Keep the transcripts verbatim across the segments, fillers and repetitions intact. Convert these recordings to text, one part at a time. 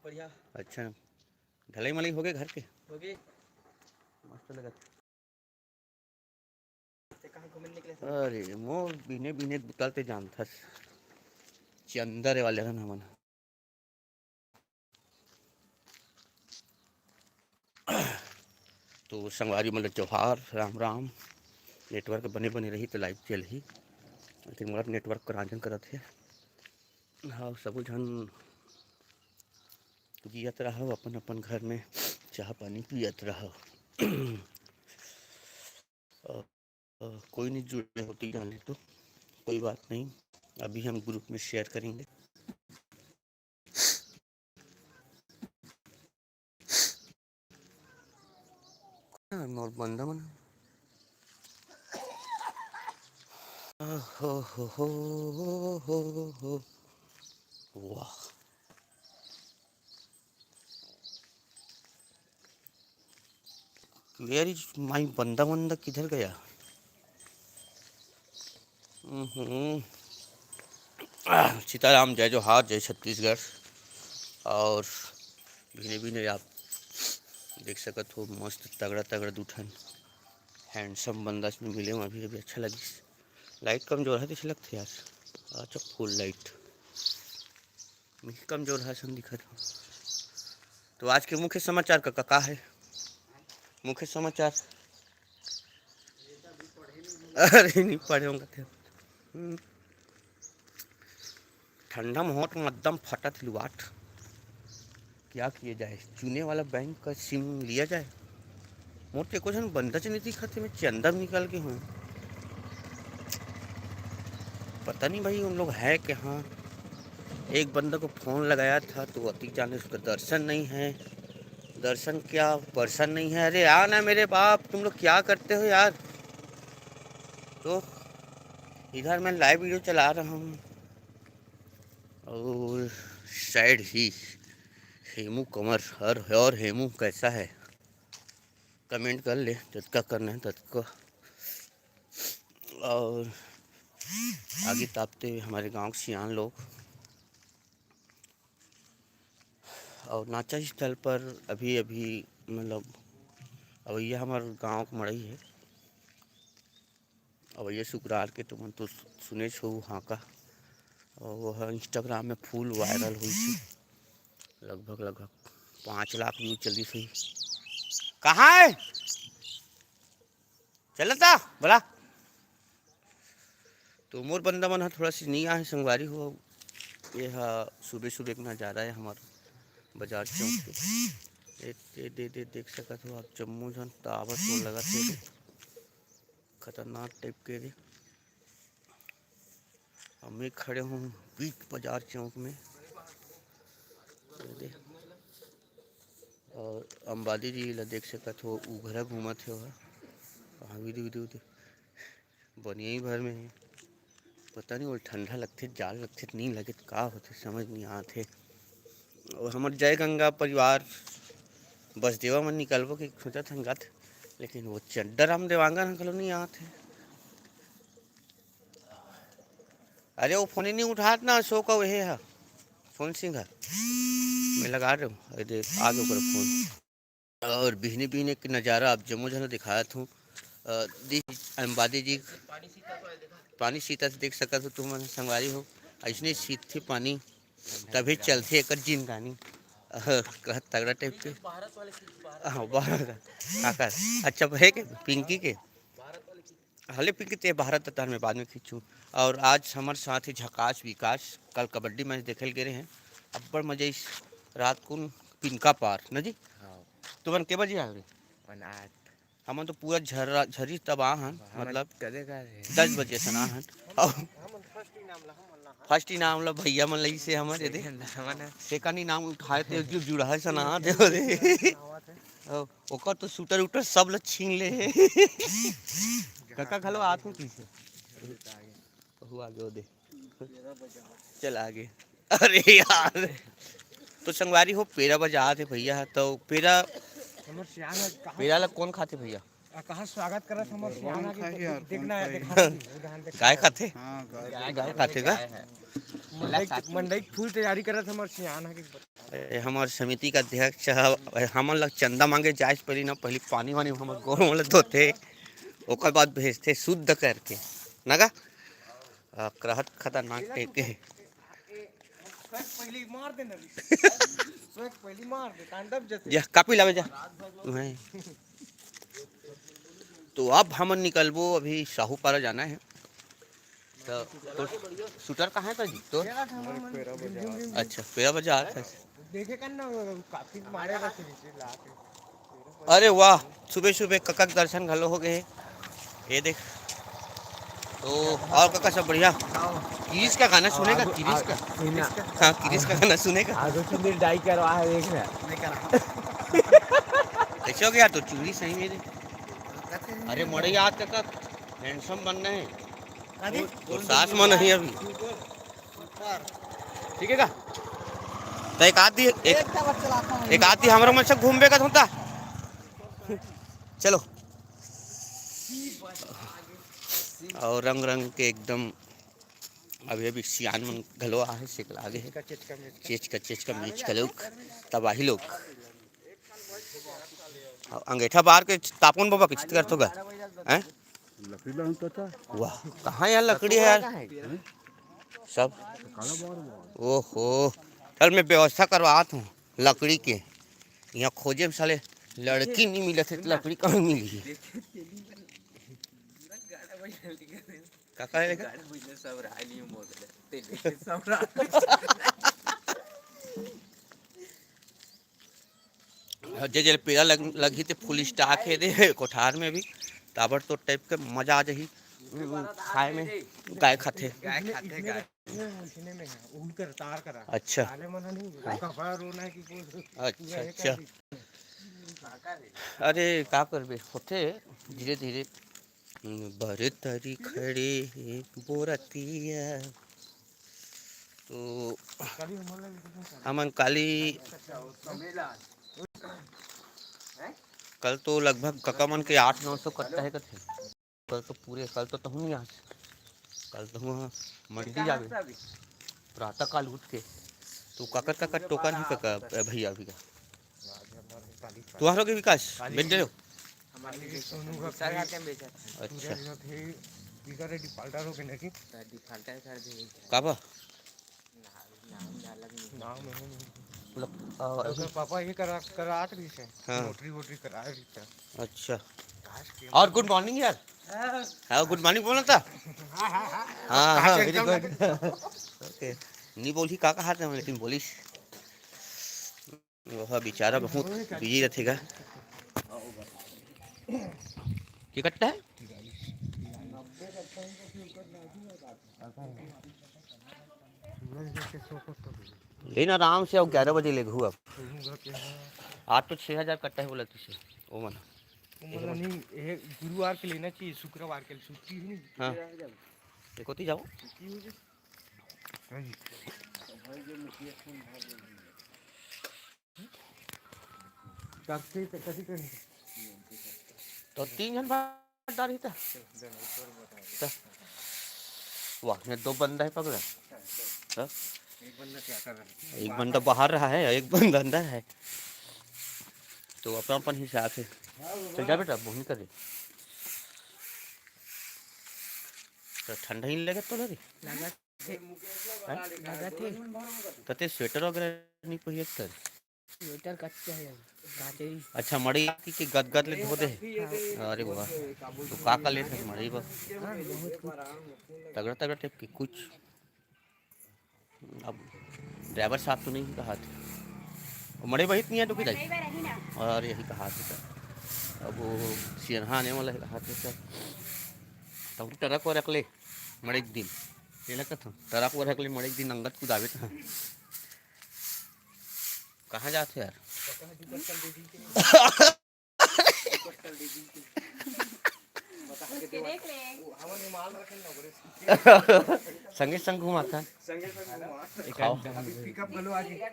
बढ़िया। अच्छा, ढलाई मलाई हो गए घर के? हो गए। मस्त लगत। ते कहाँ घूमने निकले थे? अरे, मोर बिने बिने बुतल ते जानथस, चंदर वाले रहन हमन। तो संगवारी मन ल जोहार, राम राम। Network बने बने रही तो live चलही, लेकिन मोर network करांजन करत हे। हाँ, सबो झन जियत रहव, अपन अपन घर में चाह पानी पियत रहव। अ, अ, कोई नहीं जुड़े होती जाने तो कोई बात नहीं, अभी हम group में share करेंगे। हाँ, मोर बंदा मन। ओहो हो हो हो हो। वाह। Where is my बंदा, बंदा किधर गया? हम्म। आह, सीताराम, जय जोहार, जय छत्तीसगढ़। और भिने भिने आप देख सकत हो, मस्त तगड़ा तगड़ा दू ठन handsome बंदा इसमें मिले हूँ अभी, अभी अच्छा लगिस। Light कमजोर है, तइसे लगथे यार। अच्छा, full light। मैं कमजोर है, असन दिखत हूँ। तो आज के मुख्य समाचार का, का, का है? मुख्य समाचार। अरे, नहीं पढ़े होंगे थे। हम्म। ठंडा में होट में एकदम फटत लुआट। क्या किया जाए, चुने वाला बैंक का SIM लिया जाए। मोर तो एको झन बंदा च नहीं दिखत हे, मैं चंदा भी निकाल के हूँ। पता नहीं भाई, उन लोग है कहाँ। एक बंदा को फोन लगाया था तो अतिक जाने उसका दर्शन नहीं है। दर्शन क्या, पर्सन नहीं है। अरे आ ना मेरे बाप, तुम लोग क्या करते हो यार? तो इधर मैं live video चला रहा हूँ और side ही हेमू कमर। और, और हेमू कैसा है, comment कर ले, जतका करना है ततका। और आगे तापते हुए हमारे गांव के सियान लोग। और नाचा स्थल पर अभी, अभी मतलब अवैया हमारे गांव के मड़ई है, अवैया शुक्रवार के, तुमन तो सुनेच हो हाँका। और वो ह Instagram में full viral हुई थी, लगभग, लगभग पाँच लाख view चली थी। कहाँ है? चलता बोला। तो मोर बंदा मन ह थोड़ा सी नहीं आहे संगवारी हो। ये हा सुबह सुबह के नजारा है हमार बाजार चौक के। ए, दे, दे, दे, देख सकत हो आप, जम्मो झन ताबत हो लगत हे रे। खतरनाक type के रे। अब मैं खड़े हूँ बीच बाजार चौक में। ये दे। और अंबादी जी ला देख सकत हो, उघरा घूमत हे ओहा। हाँ, विधि, विधि, विधि। बनिया ही भर में हे। पता नहीं, वो ठंडा लगथे, जाड़ लगथे, नहीं लगे, तो का होथे, समझ नहीं आत हे। और हमर जय गंगा परिवार बसदेवा मन निकलबो के सोचत हन गा, लेकिन वो चड्डा राम देवांगन ह घलो नहीं आत हे। अरे, वो फोन ही नहीं उठात ना, अशोक अउ ये ह, सोन सिंह ह। मैं लगा रहे हूँ, अरे देख, आ गया ओकर फोन। और बिहने बिहने के नज़ारा आप जम्मो झन ल दिखात हूँ। अ, दिस अंबादी जी, पानी सीता से देख सकत हो तुमन संगवारी हो, अइसने सीतथे पानी, तभे चलथे एकर जिनगानी। अ, कहत तगड़ा type के। हाँ, भारत का। काकर? अच्छा, हे के? पिंकी के? हले पिंकी, ते भारत तार में बाद में खींचू। और आज हमर साथ ही झकास विकास, कल कबड्डी match देखे ल गे रहे हैं, अब्बड़ मजा इस रात कुन पिंका पार न जी। हाँ। तुमन के बजे आए रे? मन आठ। हमन तो पूरा झर्रा, झरी तब आ हन, हाँ, हमन मतलब कदे का रे? दस बजे सन आ हन। और first इनाम ला भैया मन लगी से हमर, ये दे। हमन second इनाम उठाए थे, जो जुड़ा है सन आ दे, दे। ओ, ओकर तो सूटर उटर सब ल छीन ले हे। काका घलो आत हो कइसे? ओहू आगे ओदे। चल आगे। अरे यार। तो संगवारी हो, पेरा बजात हे भैया ह, तो पेरा, हमर सियान ह, कहाँ पेरा ला कौन खाथे भैया? आ, कहाँ स्वागत करत हमर सियान कौन आगे खाही यार, देखना कौन है, खाही? देखा नहीं, उधान देखा गाय है। खाथे? हाँ, गाय। गाय खाथे का? गाय है। मंडई, मंडई के full तैयारी करत हमर सियान ह के। ए, हमर समिति के अध्यक्ष ह, हमन ल चंदा मांगे जाए से पहिली ना, पहिली पानी वानी हमर गोड़ मन ल धोथे, ओकर बाद भेजथे शुद्ध करके, ना गा? आ, रहत खतरनाक टाइप के। स्वयं पहिली मार दे ना। स्वयं पहिली मार दे, तांडव जैसे। जा, कापी लावे जा। वहीं। तो अब हमन निकलबो, अभी साहूपारा जाना है। तो, तो shooter कहाँ है भाई जी? तो अच्छा, पेड़ा बाजार है। देखे कर ना, काफी मारे रहते नीचे लाके। अरे वाह, सुबह सुबह कका के दर्शन घलो हो गए। ये देख, तो और कका सब बढ़िया? किरिस का गाना सुनेगा? किरिस का? हाँ, किरिस का गाना सुनेगा? आगो चुंदरी डाई करवा है, देख ना। कैसे हो गया तो चुंदरी सही में? अरे मड़ई आज कका handsome बनना है। तो सास मन नहीं अभी। ठीक है का? तो एक आधी, एक, एक आधी हमरो मन से घूमबे का होता। चलो। और रंग रंग के एकदम अभी अभी सियान मन घलो आहे, सेकला आगे है। चेच का, चेच का, मिर्च का लोग, तबाही लोग। अंगेठा बार के तापन बाबा के चित करथो गा, हैं? लकड़ी लाऊं तो था। वाह, कहाँ यार लकड़ी है यार? सब। ओहो, चल मैं व्यवस्था करवात हूँ लकड़ी के। यहाँ खोजे में साले लड़की नहीं मिलत है, तो लकड़ी कहाँ मिली? का कहे लेकिन? जे जे पेड़ा लग, लगही ते full stock है दे कोठार में भी। ताबड़तोड़ type के मजा आ जाही। हम्म, खाए में गाय खाथे। गाय खाथे, गाय। अच्छा। अच्छा, अच्छा। अरे का करबे, होथे धीरे धीरे। बरे तरी खड़े हे बोरतिया। तो हमन काली, कल तो लगभग कका मन के आठ नौ सौ कट्टा है कथे। कल तो पूरे, कल तो तहूँ नहीं आज, कल तो वहाँ मंडी जाबे प्रातः काल उठ के। तो काकर काकर टोकन है कका, भैया अभी का? तुहारो के विकास बेच दे। हमारे सोनू का दूसरा घर के बेचा था। अच्छा। पूरा जो थे, बिगर defaulter हो गए ना कि? तो defaulter कर दे। काबा? नाम, नाम ना लगे। नाम है नहीं। मतलब, आ, ओकर पापा ये करा, करात रहिस हे। हाँ। Notary वोटरी करा रहिस हे। अच्छा। काश के और good morning यार। हाँ। हाँ, good morning बोलना था। हाँ, हाँ, हाँ, very good। Okay। नहीं बोली का कहा था, लेकिन बोलिस। वह बेचारा बहुत busy रहिथे गा। के कट्टा है? लेकिन आराम से अब ग्यारह बजे लेगहू अब। आज तो छः हजार कट्टा है बोला तुझसे, वो मन। वो मन नहीं, ये गुरुवार के लेना चाहिए, शुक्रवार के छुट्टी है नहीं। हाँ। एक होती जाओ। छुट्टी हो गई। करते तो कथी करही? तो तीन झन भागदार ही था। तो वाह, ये दो बंदा है पकड़ा। तो एक बंदा बाहर रहा है, एक बंदा अंदर है। तो अपन अपन हिसाब से चल जा बेटा, बोहनी कर दे। तो ठंडा ही लगे तो लगे। लगत हे। तते sweater वगैरह नहीं पहिरत कर? Sweater कच्चा है, काचे ही। अच्छा, मड़ई की के गदगद ले धो दे। हाँ। अरे वाह, तो का का लेत है मड़ई बर? हाँ, बहुत कुछ। तगड़ा तगड़ा type के कुछ। अब driver साहब तो नहीं कहा थे, वो मड़ई बर ही नहीं है तो किधर? और यही कहा थे सर, अब वो सियनहा आने वाला है कहा थे सर, तब truck वर अकले मड़ई के दिन, ये लगता था truck वर अकले मड़ई के दिन अंगत कुदावे था। कहाँ जात हो यार? संगे संग घुमाता। खाओ।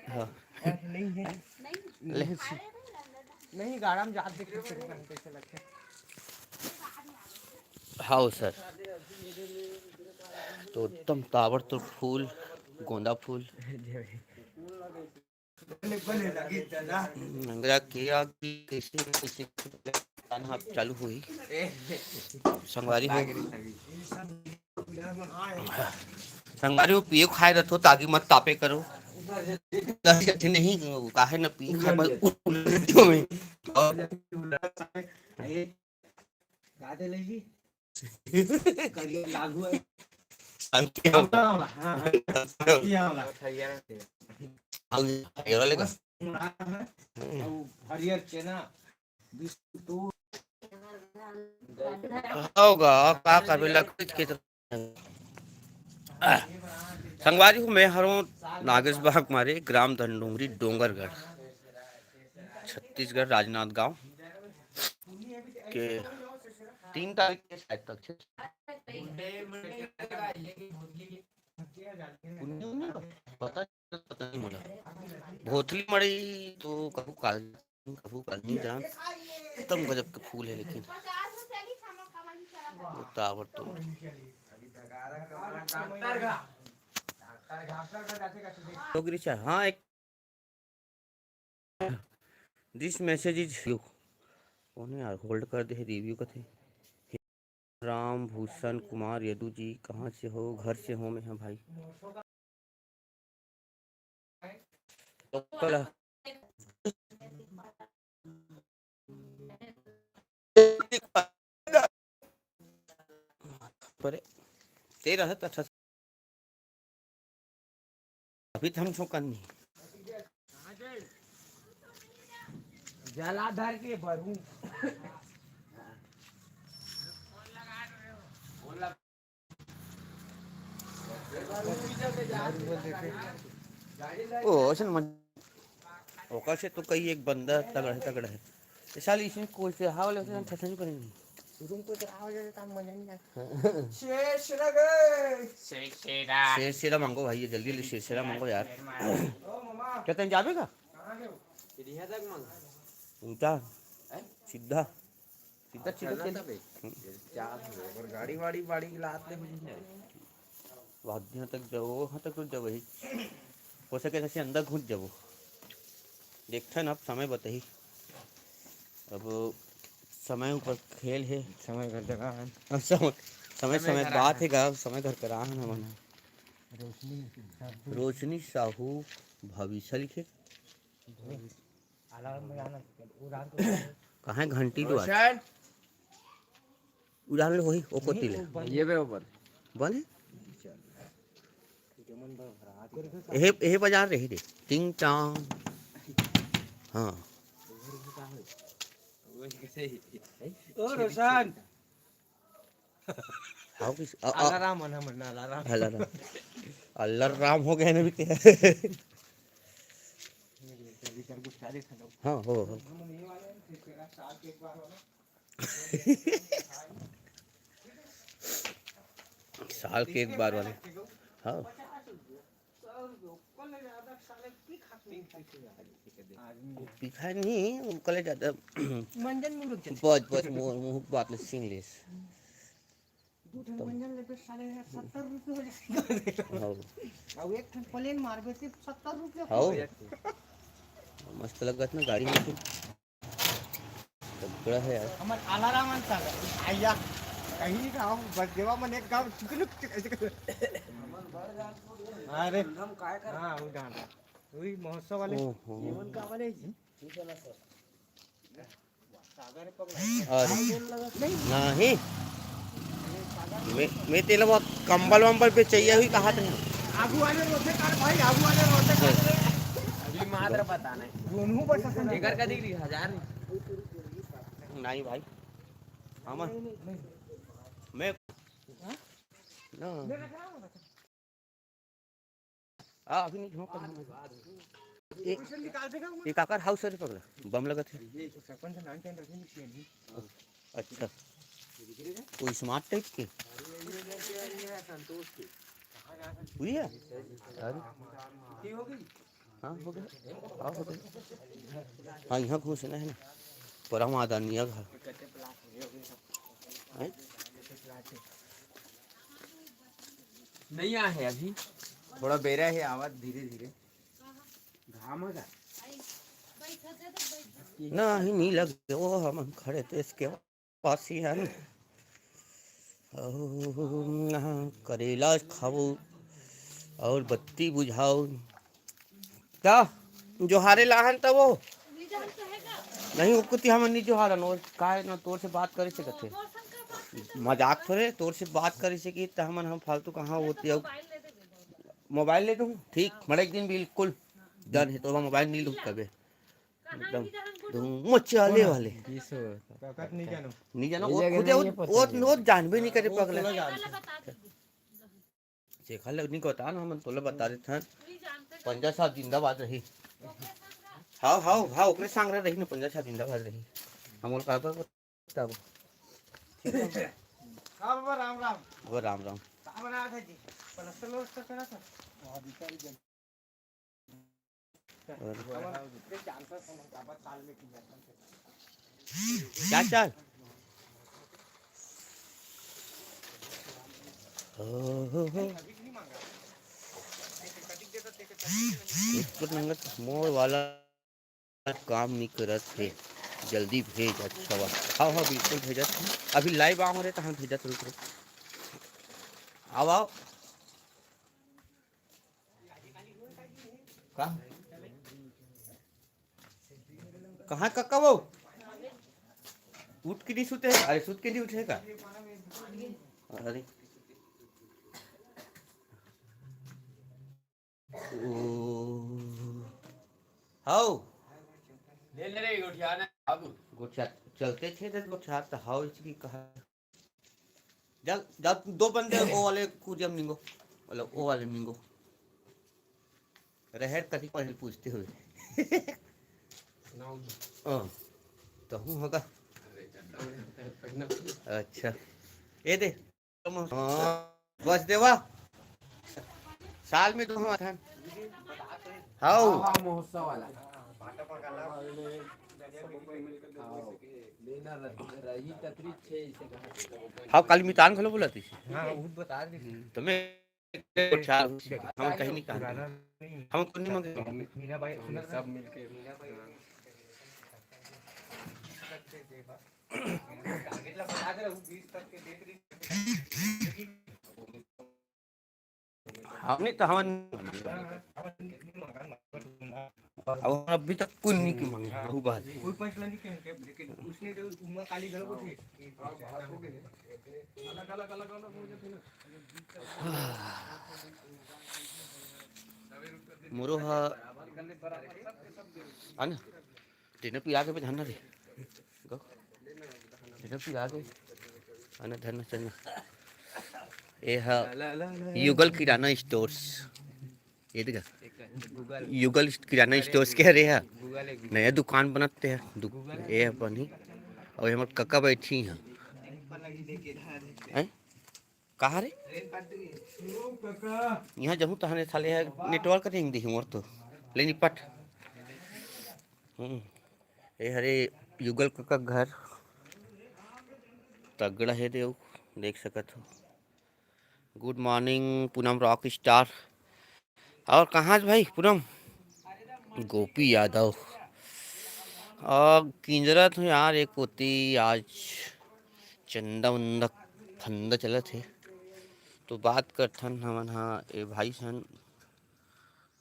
हाँ। ले। नहीं, गाड़ा में जात देख के कैसे लगता है। हाँ सर, तो एकदम ताबड़तोड़ फूल। गोंदा फूल। अंगरा के आगी कइसे न कइसे चालू होही। संगवारी हो, संगवारी हो, पिए खाए रथो, तागी मत तापे करो। नहीं, काहे न पिए खाए बर उठ, उठ, उठ, उठ, उठ, का दे लेगी? करिया लागू है। अंकित आंवला, हाँ, हाँ। अंकित आंवला। हरियर लेगा। हम्म। हरियर चना, बिस्कुट। होगा, का करबे, लकड़ी के तो। संगवारी हो, मैं हरों नागेश बाग मारे, ग्राम धनडोंगरी, डोंगरगढ़, छत्तीसगढ़, राजनांदगांव। के तीन तारीख के शायद तक छे। पुन्नी उन्नी का पता, पता नहीं मोला। भोथली मड़ई तो कभू काल, कभू काल नहीं जान। एकदम गजब के फूल है लेकिन। वो ताबड़तोड़। डोगरी चाह, हाँ, एक This message is you। कौन है यार, होल्ड कर दे, रिव्यू कथे। राम भूषण कुमार यदु जी, कहाँ से हो? घर से हो मैं, हाँ भाई। लोकल है। परे तेरह है तो अच्छा। अभी तो हम छो करनी। जलाधर के बरू। ओ, ऐसन मन-, ओकर से तो कई एक बंदा तगड़ा है, तगड़ा है। ये साली इसमें कोई से हवा ले, उसे ठठन करेंगे। तुम कोई से हवा ले, काम मजा नहीं आता। शेर शेरा गए। शेर शेरा। शेर शेरा मांगो भाई, ये जल्दी ले, शेर शेरा मांगो यार। ओ मामा। क्या तैं जाबे का? कहाँ गए हो? सीढ़िया तक मांगा। ऊंचा। हैं? सीधा। सीधा, अच्छा, सीधा ना चल। तबे। हम्म। चार हो, अगर गाड़ी वाड़ी, वाड़ी लात ले हो जाए। वाह, यहाँ तक जाओ, वहाँ तक तो जाओ ही। हो सके तो अंदर घुस जाओ। देखते हैं ना, अब समय बताही। अब समय ऊपर खेल है। समय घर जगह है। अब समय, समय, समय समय घर बात है। का, समय घर करा है ना मना। रोशनी साहू। रोशनी साहू भविष्य लिखे। अलार्म बजाना, वो रात को कहाँ है घंटी जो आज? रोशन। उड़ान ले होही, ओ कोती ले। ये बे ऊपर। बंद है? एहे, एहे बजा रही रे। टिंग टांग। हाँ। ओ रोशन। आओ किस, आ, आ। अलाराम है ना, मरना अलाराम। अलाराम। अलाराम हो गया ना बेटे। हाँ, हो, हो। साल के एक बार वाले। हाँ। पीखा नहीं, उनका ले जाता। मंजन मुंह रुक जाता। बस, बस, मुंह, मुंह बात ले, सीन लेस। दू ठन मंजन लेबे साले यार, सत्तर रुपये हो जाएगा। हाँ। अब एक ठन प्लेन मारबे, सिर्फ सत्तर रुपये हो जाएगा। मस्त लगत ना गाड़ी में। तगड़ा है यार। हमर अलाराम अंतर आइया कहीं नहीं था, हम बस देवा मन एक गाँव चुकलुक चुकलुक। अरे हाँ, वो गाना, वही महोत्सव वाले। ओहो। जीवन का वाले जी। अरे नहीं, मैं, मैं तेला वो कंबल वंबल पे चाहिए हुई कहा था। आगू वाले रोते कर भाई, आगू वाले रोते कर। अभी मात्र पता नहीं। दोनों पर ससन एकर का दिख रही हजार नहीं। नहीं भाई, हम मैं ना। आ, अभी नहीं, झोंक कर। ए, ये काकर हाउस है रे पगला, बम लगत है। अच्छा, कोई स्मार्ट टाइप के? हुई है? अरे। हाँ, हो गया। हाँ, हो गया। हाँ, यहाँ घुसना है ना। परम आदरणीय घर। हैं? नहीं आए हैं अभी। थोड़ा बेरा हे, आवत धीरे धीरे। घाम हो जा। नहीं, नहीं लगे, वो हमन खड़े देश के वासी हन। अउ करेला खाओ अउ बत्ती बुझाओ। का जोहारे लाहन त वो? नहीं, वो कुती हमन नहीं जोहारन, वो काहे ना तोर से बात करे से कथे। मजाक थोरे, तोर से बात करे से कि त हमन हम फालतू कहाँ होती हो। मोबाइल ले दूँ, ठीक, मड़े एक दिन बिल्कुल डन है, तो मोबाइल नहीं लूँ कबे। एकदम धूम मचाले वाले। बीस हो। नहीं जानो, वो खुदे, वो, वो जानबे नहीं करे पगला। शेखर ले नहीं बता ना, हमन तोला बता देथन। पंजा साहब जिंदाबाद रही। हाव, हाव, हाव, ओकरे संग रही ना, पंजा साहब जिंदाबाद रही। हम बोल का तब। हाँ बाबा, राम राम। वो राम राम। का बना था जी? प्लास्टर व्लास्टर करा था? और क्या चल? ओहो। एक नंबर मोर वाला काम नहीं करत हे, जल्दी भेज। अच्छा बा। हाँ, हाँ, बिल्कुल भेजत हूँ। अभी लाइव आऊँ रे, तहाँ भेजत रुक, रुक। आओ, आओ। का? कहाँ कक्का वो? उठ के नहीं सुते है? अरे, सुत के नहीं उठे का? अरे। ओ। हाउ। ले ले रे, गोठिया ना, बाबू। गोठिया चलते थे, तो गोठिया तो हाउ इसकी कहा। जा, जा, दो बंदे ओ वाले कुरिया में निंगो, मतलब, ओ वाले में निंगो। रहर कथी पहले पूछते हुए। हाँ, तो हूँ होगा। अच्छा, ये दे। हाँ, बस देवा। साल में दो हम आथन। हाउ। हाँ, महोत्सव वाला। हाँ, लेना रही तकरीब छे इसे कहा। हाँ, कल मितान खलो बोला थी। हाँ, वो बता दे। हम्म, तो मैं अच्छा, हम कहीं नहीं कहा। हम तो नहीं मांगे। मीना भाई, सब मिलके। हमने तो हमन, अब अभी तक कुछ नहीं की मांगे, वो बात। कोई फैसला नहीं किया, लेकिन उसने जो उमा काली घर को थी। मोरो हा, है ना? तेने पिया के भी धरना रे। गो। तेने पिया के। अना धरना चलना। ये हा युगल किराना स्टोर्स। ये देखा। युगल किराना स्टोर्स के हरे हा। नया दुकान बनत हे। दु-, ये अपन ही। और हमर कका बैठी हैं। हैं? कहाँ रे? यहाँ जहूँ तहने साले है, नेटवर्क रेंग दिही मोर तो। ले निपट। हम्म। ए हरे युगल कका घर। तगड़ा हे देव, देख सकत हो। गुड मॉर्निंग पूनम रॉक स्टार। और कहाँ भाई पूनम? गोपी यादव। और किंजरत हूँ यार, एक होती आज चंदा उंदा फंदा चलत हे, तो बात करथन हमन हा ए भाई सन।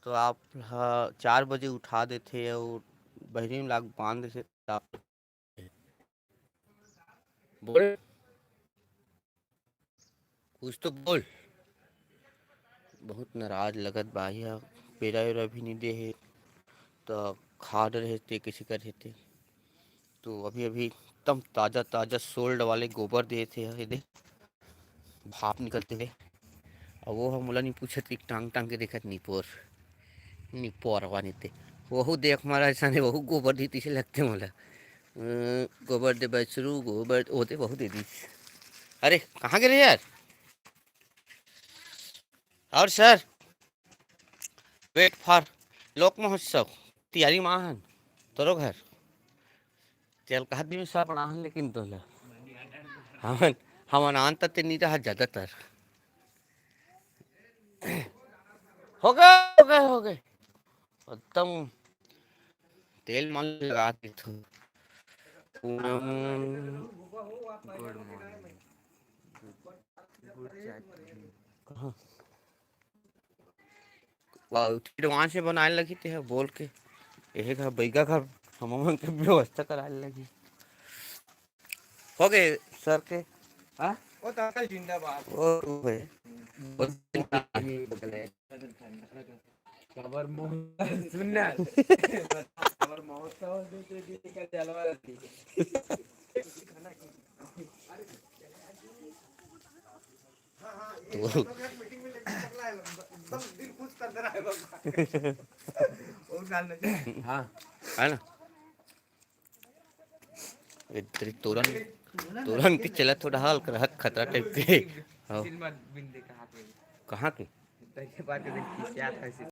तो आप हा चार बजे उठा देथे और बहरी में लाग बांध देथे। बोल, कुछ तो बोल। बहुत नाराज लगत बा, ये पेरा वेरा भी नहीं दे हे, तो खाद रहे ते कैसे कर हेते। तो अभी अभी एकदम ताज़ा ताज़ा सोल्ड वाले गोबर दे थे, ये दे भाप निकलते हुए। अब वो हम मोला नहीं पूछत कि टांग टांग के देखत निपोर, निपोर वानी ते। वहू देख मारा ऐसा नहीं, वहू गोबर दी तीसे लगते मोला। अ, गोबर दे बछरू, गोबर ओदे वहू दे दी। अरे, कहाँ गे रहे यार? और सर, वेट फॉर लोक महोत्सव, तैयारी मा हन तोरो घर। तेल कहा दिन सब बना हन, लेकिन तो ले। हमन, हमन आन तते नहीं रहा ज़्यादातर। हो गए, हो गए, हो गए। एकदम तेल मन लगा के थू। पूनम। गुड मॉर्निंग। गुड चाय। कहाँ? एडवांस में बनाए लगी ते ह बोल के। यही घर, बैगा घर, हम मन के व्यवस्था कराए लगी। हो गए सर के। हाँ? वो तो अंकल जिंदाबाद। वो तो है। वो खबर महोत्सव सुनना। खबर महोत्सव दे, दे, दे, का जलवा रहती। हाँ, हाँ, ये तो सब लोग एक मीटिंग में लेके चल रहा है, एकदम दिल खुश कर दे रहा है बाबा। वो गाल नहीं। हाँ। है ना? इधर तोरन, तोरन के चलत थोड़ा हल्का रहत खतरा टाइप के। हाँ। सिनेमा बिंदे कहाँ के? कहाँ के? दरिया पार के दिन खिसियात है।